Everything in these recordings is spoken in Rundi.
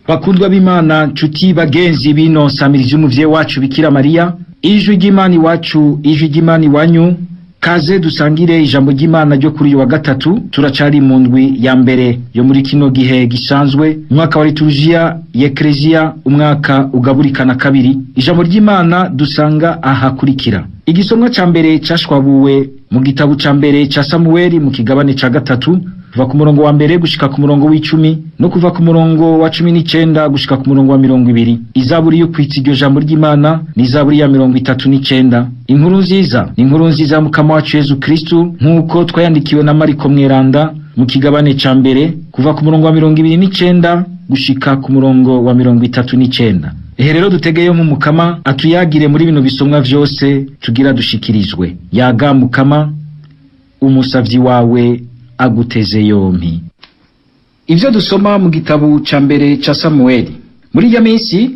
Bakundwa b'Imana, nshuti bagenzi bino nsamirizi y'umuvyeyi wacu Bikira Mariya, ijwi ry'Imana iwacu, ijwi ry'Imana iwanyu, kaze dusangire ijambo ry'Imana ryo kuri uyu wa gatatu. Turacari mu ndwi ya mbere yo muri kino gihe gisanzwe, umwaka wa liturujia y'Eklezia, umwaka ugaburikana kabiri. Ijambo ry'Imana dusanga ahakurikira. Igisomwa ca mbere cashwabuwe mu gitabo ca mbere ca Samuweli mu kigabane ca gatatu, kuva ku murongo wa mbere gushika ku murongo w'icumi, no kuva ku murongo wa 19 gushika ku murongo wa 20. Izaburi yo kwitsa iryo jambo ry'Imana ni izaburi ya 39. Inkuru nziza ni inkuru nziza ya Mukama wacu Yezu Kristu nk'uko twayandikiwe na Mariko Mweranda mu kigabane ca mbere, kuva ku murongo wa 29 gushika ku murongo wa 39. Ehe rero dutegeyo mu Mukama atuyagire muri bino bisomwa vyose tugira dushikirizwe. Yaga Mukama, umusavyi wawe aguteze yompi. Ivyo dusoma mu gitabo ca mbere ca Samueli. Muri irya minsi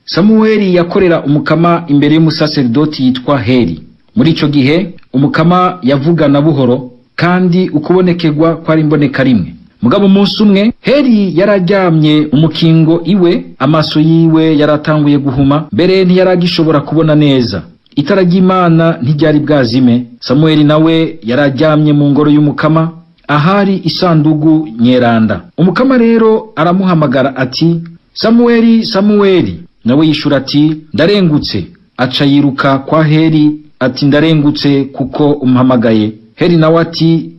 Samueli yakorera Umukama imbere y'umusaseredoti yitwa Heli. Muri ico gihe Umukama yavugana buhoro, kandi ukubonekerwa kwari imboneka rimwe. Mugabo umunsi umwe Heli yararyamye umukingo iwe, amaso yiwe yaratanguye guhuma, mbere ntiyaragishobora kubona neza. Itara ry'Imana ntiryari bwazime. Samueli nawe yararyamye mu ngoro y'Umukama ahari isandugu nyeranda. Umukama rero aramuhamagara ati: Samueli, Samueli. Nawe yishura ati: Ndarengutse. Aca yiruka kwa Heli ati: Ndarengutse kuko umpamagaye. Heli nawe ati: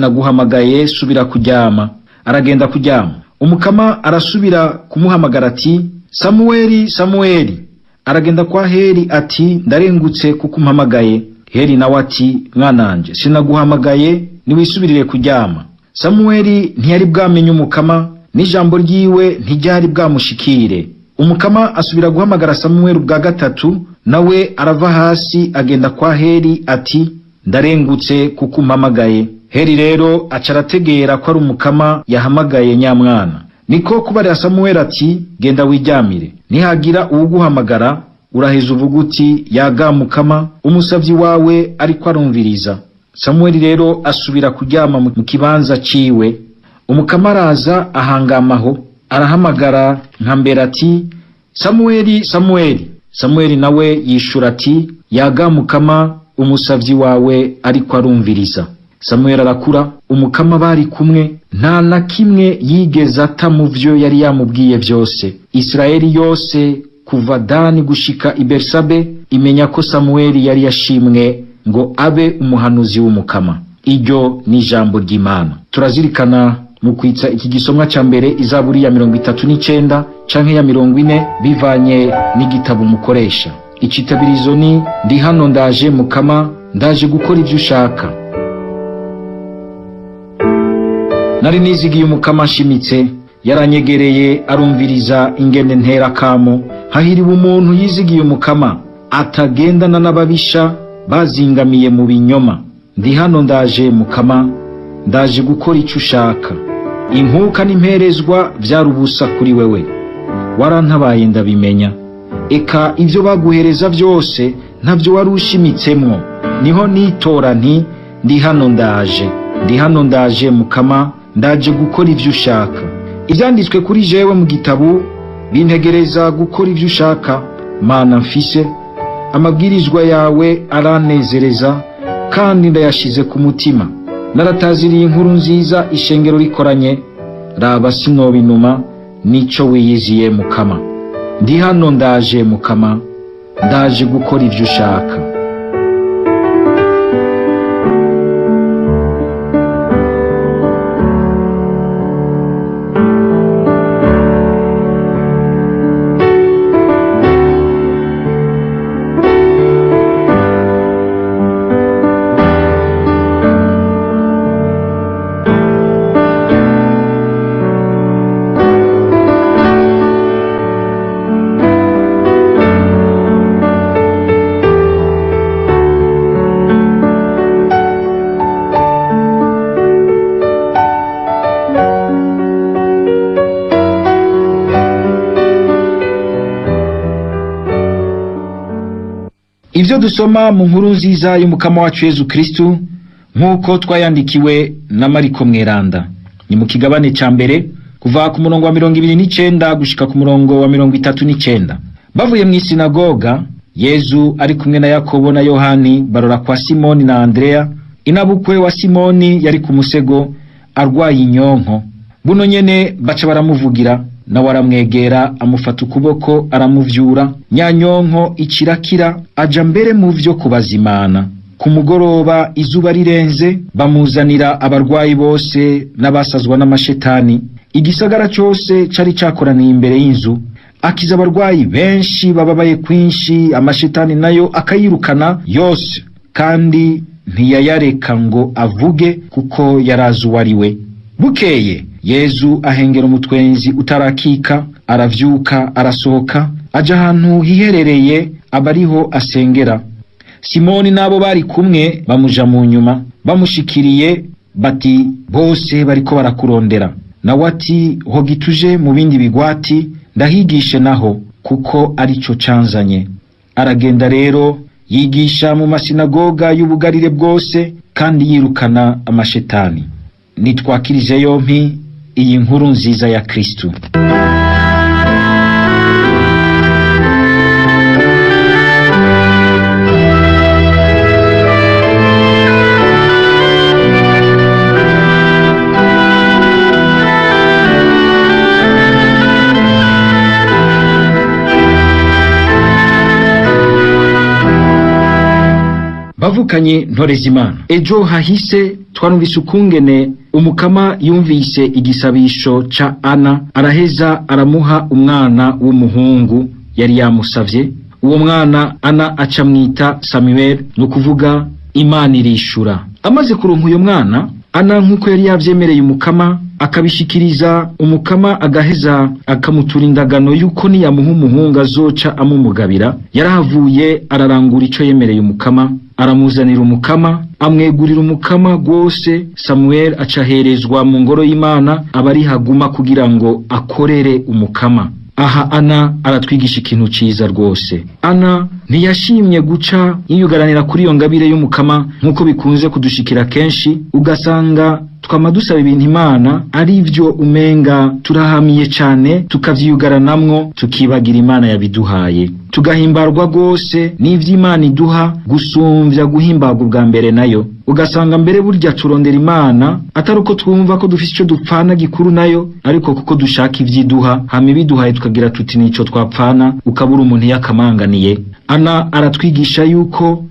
Sinaguhamagaye, subira kuryama. Aragenda kuryama. Umukama arasubira kumuhamagara ati: Samueli, Samueli. Aragenda kwa Heli ati: Ndarengutse kuko umpamagaye. Heli nawe ati: Mwananje, sinaguhamagaye, niwisubirire kuryama. Samueli ntiyari bwamenye Umukama, n'ijambo ryiwe ntiryari bwamushikire. Umukama asubira guhamagara Samueli ubwa gatatu, nawe arava hasi agenda kwa Heli ati: Ndarengutse kuko umpamagaye. Heli rero aca arategera ko ari Umukama yahamagaye nyamwana. Niko kubarira Samueli ati: Genda wiryamire, nihagira uwuguhamagara uraheza uvuga uti: Yaga Mukama, umusavyi wawe ariko arumviriza. Samueli rero asubira kuryama mu kibanza ciwe. Umukama araza ahangamaho, arahamagara nka mbere ati: Samueli, Samueli. Samueli nawe yishura ati: Yaga Mukama, umusavyi wawe ariko arumviriza. Samueli arakura, Umukama bari kumwe, nta na kimwe yigeze ata mu vyo yari yamubwiye vyose. Israeli yose kuva Dani gushika i Bersabe imenya ko Samueli yari yashimwe ngo abe umuhanuzi w'Umukama. Iryo ni ijambo ry'Imana. Turazirikana mu kwitsa iki gisomwa ca mbere izaburi ya 39 canke ya 40 bivanye n'igitabo mukoresha. Icitabirizo ni: Ndi hano ndaje Mukama, ndaje gukora ivyo ushaka. Nari nizigiye Umukama nshimitse, yaranyegereye arumviriza ingene ntera kamo. Hahiriwe umuntu yizigiye Umukama, atagendana n'ababisha bazingamiye mu binyoma. Ndi hano ndaje Mukama, ndaje gukora icyo ushaka. Inkuka n'imperezwa vyari ubusa kuri wewe, warantabaye ndabimenya. Eka ivyo baguhereza vyose ntavyo wari ushimitsemwo. Niho nitora nti: Ndi hano ndaje, ndi hano ndaje Mukama, ndaje gukora ivyo ushaka. Ivyanditswe kuri jewe mu gitabo bintegereza gukora ivyo ushaka. Mana mfise, amabwirizwa yawe aranezereza, kandi ndayashize ku mutima. Narataziriye inkuru nziza ishengero rikoranye, raba sinobinuma, nico wiyiziye Mukama. Ndi hano ndaje Mukama, ndaje gukora ivyo ushaka. Ivyo dusoma mu nkuru nziza y'Umukama wacu Yezu Kristu nk'uko twayandikiwe na Mariko Mweranda ni mu kigabane ca mbere, kuva ku murongo wa 29 gushika ku murongo wa 39. Bavuye mu isinagoga, Yezu ari kumwe na Yakobo na Yohani barora kwa Simoni na Andrea. Inabukwe wa Simoni yari ku musego arwaye inyonko. Buno nyene baca baramuvugira, nawe aramwegera amufata ukuboko aramuvyura, nyanyonko ikirakira, aja mbere mu vyo kubazimana. Ku mugoroba izuba rirenze, bamuzanira abarwayi bose n'abasazwa n'amashetani. Igisagara cose cari cakoraniye imbere y'inzu. Akiza abarwayi benshi bababaye kwinshi, amashetani nayo akayirukana yose, kandi ntiyayareka ngo avuge kuko yarazi uwo ari we. Bukeye Yezu ahengera umutwenzi utarakika, aravyuka arasohoka aja ahantu hiherereye abariho asengera. Simoni n'abo bari kumwe bamuja mu nyuma, bamushikiriye bati bose bariko barakurondera. Nawe ati hogi tuje mu bindi bigwati ndahigishe naho, kuko arico canzanye. Aragenda rero yigisha mu masinagoga y'ubugarire bwose, kandi yirukana amashetani. Nitwakirije yompi iyi nkuru nziza ya Kristu. Bavukanye ntorezimana, ejo hahise twarumvise ukungene umukama yumvise igisabisho ca Ana, araheza aramuha umwana w'umuhungu yari yamusavye. Uwo mwana Ana acamwita Samuel, ni ukuvuga Imana irishura. Amaze kuronka uyo mwana, Ana nk'uko yari yavyemereye umukama akabishikiriza umukama, agaheza akamutura indagano yuko niyamuha umuhungu azoca amumugabira. Yarahavuye ararangura ico yemereye umukama, aramuzanira umukama, amwegurira umukama rwose. Samuel acaherezwa mu ngoro y'Imana, aba ari haguma kugira ngo akorere umukama. Aha Ana aratwigisha ikintu ciza rwose. Ana ntiyashimye guca yiyugaranira kuri iyo ngabire y'umukama, nk'uko bikunze kudushikira kenshi, ugasanga twama dusaba ibintu Imana ari byo umenga turahamiye cane, tukavyiyugaranamwo, tukibagira Imana yabiduhaye, tugahimbarwa rwose n'ivy'Imana iduha gusumvya guhimbarwa ubwa mbere nayo. Ugasanga mbere burya turondera Imana atari uko twumva ko dufise ico dupfana gikuru nayo, ariko kuko dushaka ivyiduha, hama ibiduhaye tukagira tuti nico twapfana, ukabura umuntu yakamanganiye. Ana aratwigisha yuko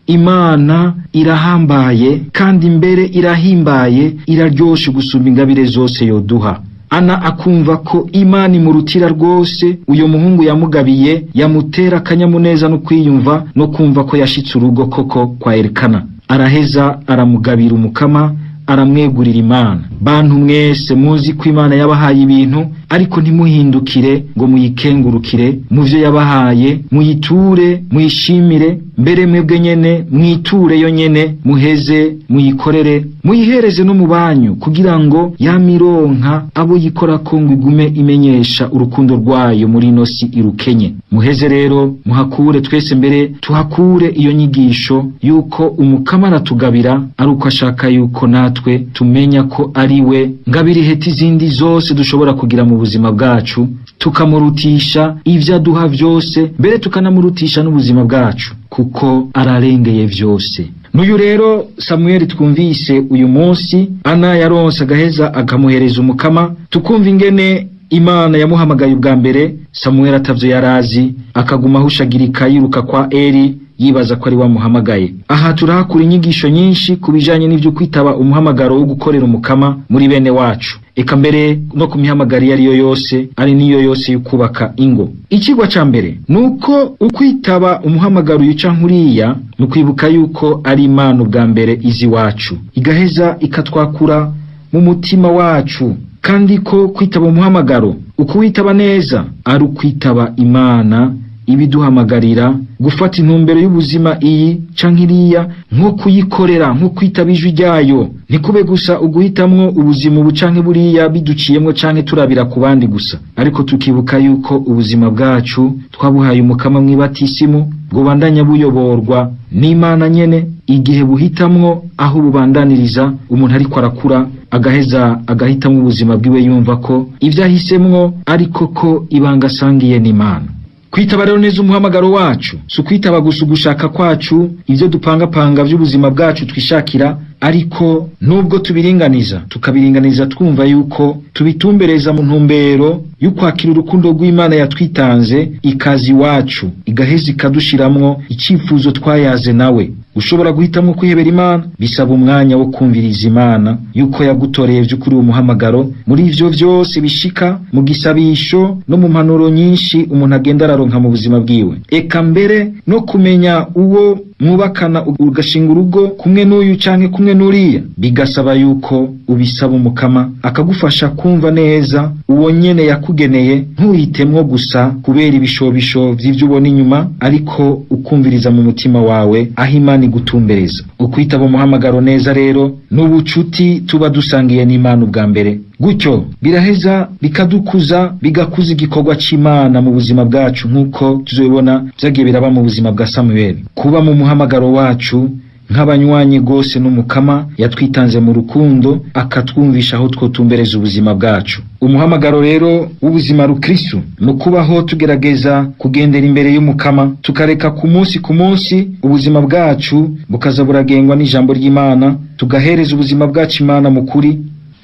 Imana irahambaye, kandi mbere irahimbaye, iraryoshe gusumba ingabire zose yoduha. Ana akumva ko Imana imurutira rwose uyo muhungu yamugabiye, yamutera akanyamuneza no kwiyumva no kumva ko yashitse urugo koko kwa Elikana. Araheza aramugabira umukama, aramwegurira Imana. Bantu mwese muzi ko Imana yabahaye ibintu, ariko ntimuhindukire ngo muyikengurukire mu vyo yabahaye, muyiture, muyishimire, mbere mwebwe nyene mwiture yo nyene, muheze muyikorere, muyihereze no mu banyu, kugira ngo yamironka abo yikorako ngo igume imenyesha urukundo rwayo muri ino si irukenye. Muheze rero muhakure twese mbere tuhakure iyo nyigisho yuko umukama aratugabira ari uko ashaka yuko natwe tumenya ko ari we ngabire iheta izindi zose dushobora kugira mu buzima bwacu, tukamurutisha ivyo aduha vyose, mbere tukanamurutisha n'ubuzima bwacu, kuko ararengeye vyose. N'uyu rero Samuel twumvise uyu munsi, Ana yaronse agaheza akamuhereza umukama, tukumva ingene Imana yamuhamagaye ubwa mbere, Samuel atavyo yarazi, akaguma ahushagirika yiruka kwa Eli yibaza ko ari wamuhamagaye. Aha turahakura inyigisho nyinshi ku bijanye n'ivyo kwitaba umuhamagaro wo gukorera umukama muri bene wacu, eka mbere no ku mihamagaro iyo ariyo yose, ari niyo yose yo kubaka ingo. Icigwa ca mbere nuko ukwitaba umuhamagaro uyu canke uriya, ni ukwibuka yuko ari Imana ubwa mbere izi iwacu, igaheza ikatwakura mu mutima wacu, kandi ko kwitaba umuhamagaro, ukuwitaba neza, ari ukwitaba Imana ibiduhamagarira gufata intumbero y'ubuzima iyi canke iriya, nko kuyikorera, nko kwitaba ijwi ryayo. Ntikube gusa uguhitamwo ubuzima ubu canke buriya biduciyemwo canke turabira ku bandi gusa, ariko tukibuka yuko ubuzima bwacu twabuhaye umukama mw'ibatisimu, bubandanya buyoborwa n'Imana nyene igihe buhitamwo aho bubandaniriza. Umuntu ariko arakura Agaheza agahitamo ubuzima bwiwe yumva ko ivyo ahisemwo ariko ko ibanga asangiye n'Imana. Kwitaba rero neza umuhamagaro wacu si ukwitaba gusa ugushaka kwacu, ivyo dupangapanga vy'ubuzima bwacu twishakira, ariko nubwo tubiringaniza, tukabiringaniza twumva yuko tubitumbereza mu ntumbero y'ukwakira urukundo rw'Imana yatwitanze ikaza iwacu, igaheza ikadushiramwo icifuzo twayaze nawe. Ushobora guhitamwo kwihebera Imana bisaba umwanya wo kumviriza Imana yuko yagutoreye vy'ukuri uwo muhamagaro. Muri ivyo vyose bishika mu gisabisho no mu mpanuro nyinshi umuntu agenda araronka mu buzima bwiwe, eka mbere no kumenya uwo mwubakana ugashinga urugo kumwe n'uyu canke kumwe n'uriya, bigasaba yuko ubisaba Umukama akagufasha kumva neza uwo nyene yakugeneye, ntuhitemwo gusa kubera ibishobisho vy'ivyo ubona inyuma, ariko ukumviriza mu mutima wawe aho Imana igutumbereza. Ukwitaba umuhamagaro neza rero n'ubucuti tuba dusangiye n'Imana ubwa mbere, gutyo biraheza bikadukuza, bigakuza igikorwa c'Imana mu buzima bwacu, nk'uko tuzobibona vyagiye biraba mu buzima bwa Samuel. Kuba mu muhamagaro wacu nk'abanywanyi gose n'Umukama yatwitanze mu rukundo, akatwumvisha aho twotumbereza ubuzima bwacu. Umuhamagaro rero w'ubuzima rukristu ni ukubaho tugerageza kugendera imbere y'Umukama, tukareka ku munsi ku munsi ubuzima bwacu bukaza buragengwa n'ijambo ry'Imana, tugahereza ubuzima bwacu Imana mu kuri.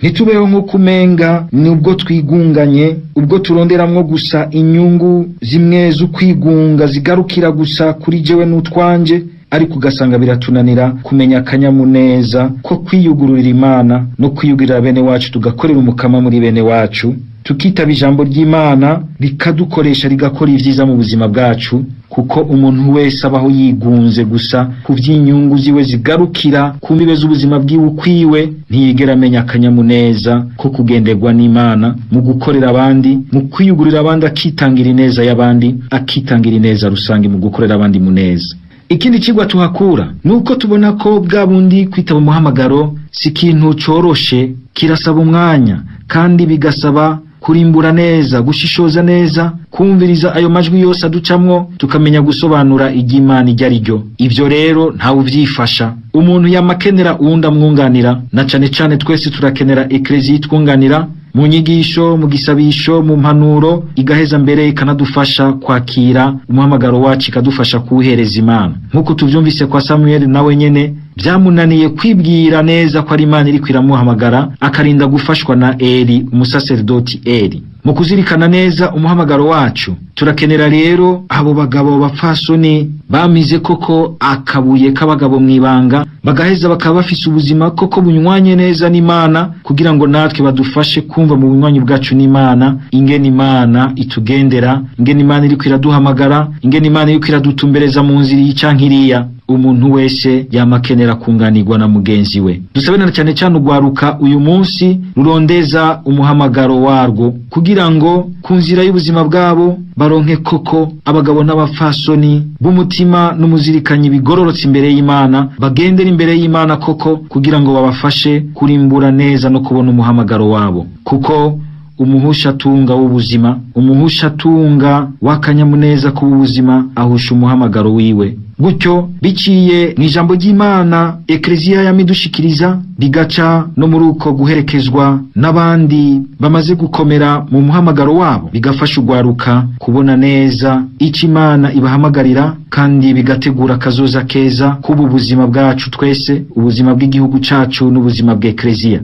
Ntitubeho nk'uko umenga nubwo twigunganye, ubwo turonderamwo gusa inyungu zimwe z'ukwigunga zigarukira gusa kuri jewe n'utwanje, ariko ugasanga biratunanira kumenya akanyamuneza ko kwiyugururira Imana no kwiyugurira bene wacu, tugakorera Umukama muri bene wacu, tukitaba ijambo ry'Imana rikadukoresha, rigakora ivyiza mu buzima bwacu. Kuko umuntu wese abaho yigunze gusa ku vy'inyungu ziwe zigarukira ku mbibe z'ubuzima bwiwe ukwiwe, ntiyigera amenya akanyamuneza ko kugenderwa n'Imana mu gukorera abandi, mu kwiyugurira abandi, akitangira ineza y'abandi, akitangira ineza rusange mu gukorera abandi mu neza. Ikindi cigwa tuhakura nuko tubona ko bwa bundi kwitaba umuhamagaro si ikintu coroshe, kirasaba umwanya kandi bigasaba kurimbura neza, gushishoza neza, kumviriza ayo majwi yose aducamwo, tukamenya gusobanura iry'Imana iryo ari ryo. Ivyo rero ntawe uvyifasha, umuntu yamakenera uwundi amwunganira, na cane cane twese turakenera ekleziya itwunganira mu nyigisho, mu gisabisho, mu mpanuro, igaheza mbere ikanadufasha kwakira umuhamagaro wacu, ikadufasha kuwuhereza Imana. Nk'uko tuvyumvise kwa Samuel, nawe nyene byamunaniye kwibwira neza ko ari Imana iriko iramuhamagara, akarinda gufashwa na Eli, umusaserdoti Eli. Mu kuzirikana neza umuhamagaro wacu, turakenera rero abo bagabo bapfasoni bamize koko akabuye k'abagabo mw'ibanga, bagaheza bakaba bafise ubuzima koko bunywanye neza n'Imana, kugira ngo natwe badufashe kumva mu bunywanyi bwacu n'Imana ingene Imana itugendera, ingene Imana iriko iraduhamagara, ingene Imana iriko iradutumbereza mu nzira iyi canke iriya. Umuntu wese yamakenera kunganirwa na mugenzi we. Dusabe na cyane cyane ugwaruka uyu munsi rurondeza umuhamagaro warwo, kugira ngo ku nzira y'ubuzima bwabo baronke koko abagabo n'abapfasoni b'umutima n'umuzirikanyi bigororotse imbere y'Imana, bagendera imbere y'Imana koko, kugira ngo babafashe kurimbura neza no kubona umuhamagaro wabo. Kuko umuhushatunga w'ubuzima, umuhushatunga w'akanyamuneza k'ubuzima, ahusha umuhamagaro wiwe. Gutyo biciye mu ijambo ry'Imana ekleziya yamidushikiriza, bigaca no muri uko guherekezwa n'abandi bamaze gukomera mu muhamagaro wabo, bigafasha ugwaruka kubona neza ico Imana ibahamagarira, kandi bigategura akazoza keza k'ubu buzima bwacu twese, ubuzima bw'igihugu cacu n'ubuzima bw'ekleziya.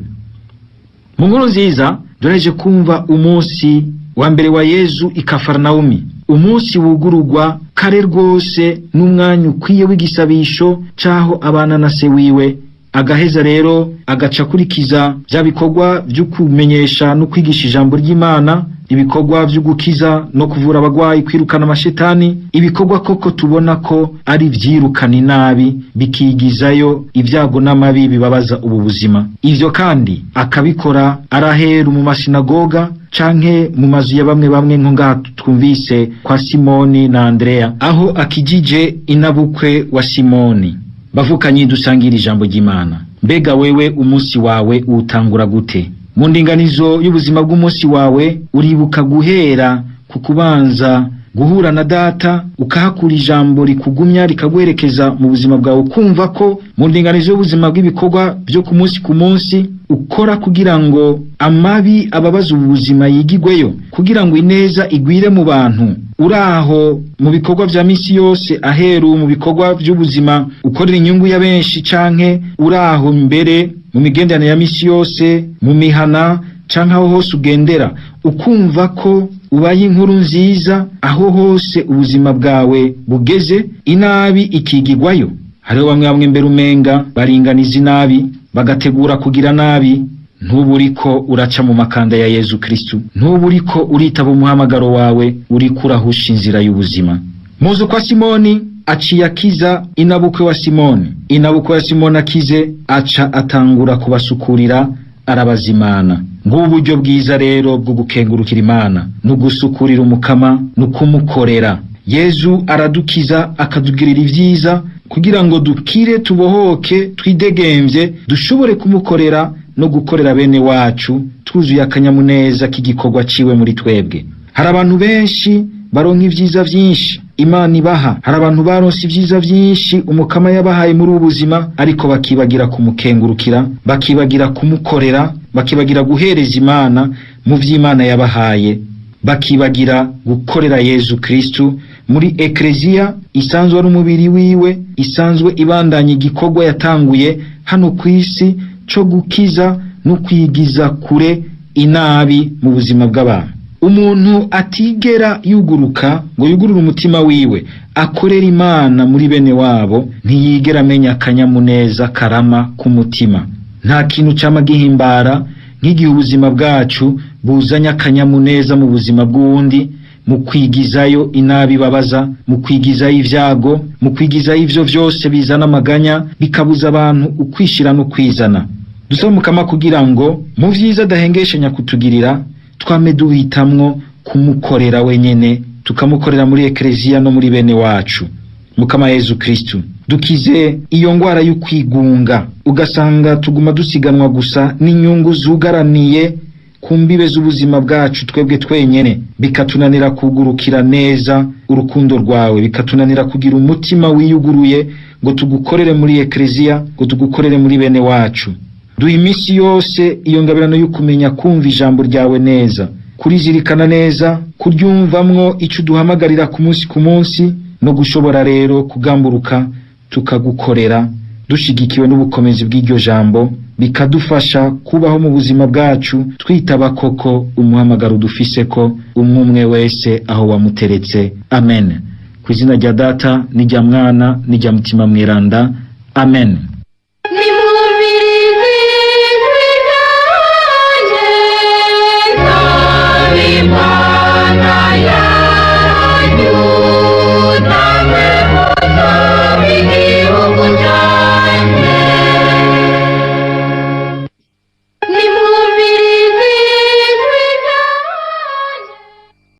Mu nkuru nziza duhereje kumva umunsi wa mbere wa Yezu i Kafarnaumi, umunsi wugurugwa kare rwose n'umwanya ukwiye w'igisabisho c'aho abana na se wiwe. Agaheza rero agaca akurikiza vya bikorwa vyo kumenyesha no kwigisha ijambo ry'Imana, ibikorwa vyo gukiza no kuvura abagwayi, kwirukana amashetani, ibikorwa koko tubona ko ari vyirukana inabi bikigizayo ibyago n'amabi bibabaza ubu buzima. Ivyo kandi akabikora araheru mu masinagoga canke mu mazu ya bamwe bamwe, nko ngaha twumvise kwa Simoni na Andrea, aho akijije inabukwe wa Simoni. Bavukanyi dusangira ijambo ry'Imana, mbega wewe umunsi wawe uwutangura gute? Mu ndinganizo y'ubuzima bw'umunsi wawe, uribuka guhera ku kubanza Guhura na Data ukahakura ijambo rikugumya, rikagwerekeza mu buzima bwawe, ukumva ko mu ndinganizo y'ubuzima bw'ibikorwa byo ku munsi ku munsi ukora kugira ngo amabi ababaza ubu buzima yigigweyo, kugira ngo ineza igwire mu bantu. Uraho mu bikorwa vya misi yose, aheru mu bikorwa vy'ubuzima ukorera inyungu ya benshi, canke uraho mbere mu migenderanire ya misi yose mu mihana, canke aho hose ugendera, ukumva ko ubaye inkuru nziza aho hose ubuzima bwawe bugeze, inabi ikigigwayo. Hariho bamwe bamwe mbere umenga baringaniza inabi, bagategura kugira nabi. Ntuburiko uraca mu makanda ya Yezu Kristu, ntuburiko uritaba umuhamagaro wawe, uriko urahusha inzira y'ubuzima. Muzu kwa Simoni aciye akiza inabukwe wa Simoni. Inabukwe wa Simoni akize, aca atangura kubasukurira, arabazimana. Ngubu uburyo bwiza rero bwo gukengurukira Imana, no gusukurira Umukama, no kumukorera. Yezu aradukiza, akatugirira ivyiza kugira ngo dukire, tubohoke, twidegemvye, dushobore kumukorera no gukorera bene wacu, twuzuye akanyamuneza k'igikorwa ciwe muri twebwe. Hari abantu benshi baronka ivyiza vyinshi Imana ibaha, hari abantu baronse ivyiza vyinshi Umukama yabahaye muri ubu buzima, ariko bakibagira kumukengurukira, bakibagira kumukorera, bakibagira guhereza Imana mu vy'Imana yabahaye, bakibagira gukorera Yezu Kristu muri ekleziya isanzwe ari umubiri wiwe, isanzwe ibandanya igikorwa yatanguye hano ku isi co gukiza no kwigiza kure inabi mu buzima bw'abantu. Umuntu atigera yuguruka ngo yugurure umutima wiwe akorera Imana muri bene wabo, ntiyigera amenya akanyamuneza karama k'umutima. Nta kintu cama gihimbara nk'igihe ubuzima bwacu buzanye akanyamuneza mu buzima bw'uwundi, mu kwigizayo inabi babaza, mu kwigizayo ivyago, mu kwigizayo ivyo vyose bizana amaganya, bikabuza abantu ukwishira no kwizana. Dusaba Mukama kugira ngo mu vyiza adahengeshanya kutugirira, twame duhitamwo kumukorera wenyene, tukamukorera muri ekleziya no muri bene wacu. Mukama Yezu Kristu, dukize iyo ngwara y'ukwigunga, ugasanga tuguma dusiganwa gusa n'inyungu zugaraniye ku mbibe z'ubuzima bwacu twebwe twenyene, bikatunanira kugurukira neza urukundo rwawe, bikatunanira kugira umutima wiyuguruye ngo tugukorere muri ekleziya, ngo tugukorere muri bene wacu. Duha iminsi yose iyo ngabirano y'ukumenya kumva ijambo ryawe neza, kurizirikana neza, kuryumvamwo ico uduhamagarira ku munsi ku munsi, no gushobora rero kugamburuka tukagukorera dushigikiwe n'ubukomezi bw'iryo jambo, bikadufasha kubaho mu buzima bwacu twitaba koko umuhamagaro dufise ko umwe wese aho wamuteretse. Amen. Ku izina rya Data n'irya Mwana n'irya Mutima Mweranda. Amen.